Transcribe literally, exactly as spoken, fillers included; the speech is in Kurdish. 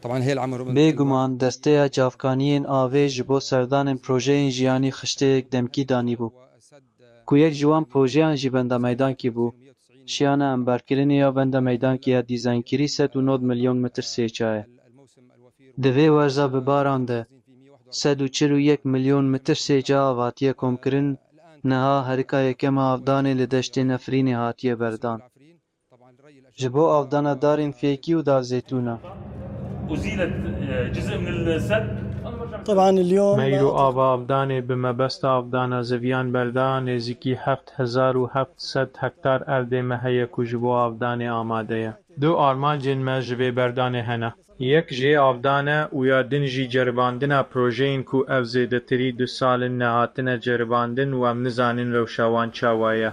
Bêguman desteya çavkaniyên avê ji bo serdanên projeyên jiyanî xişteyek demkî danîbû, ku yek ji wan projeyan jî benda meydankî bû, şiyana embarkirinê ya benda meydankî ya dîzaynkirî sed û nod milyon metr sêça ye. Di vê werza bibaran de sed û çil û yek milyon metr sêça av hatiye komkirin, niha herika yekem a avdanê li deştê Nefrînê hatiye berdan. Ji bo avdana darên fêkî û dar zeytûna. أزيلت جزء من السد. طبعا اليوم Meyr û ava avdanê bi mebesta avdana ziviyan berda, nêzîkî heft hezar û heft sed hektar erdê me heye ku ji bo avdanê amade ye. Du armancên me ji vê berdanê hene. Yek jê avdan e û ya din jî ceribandina projeyên ku ev zêdetirî du sal in nehatine ceribandin û em nizanin rewşa wan çawa ye.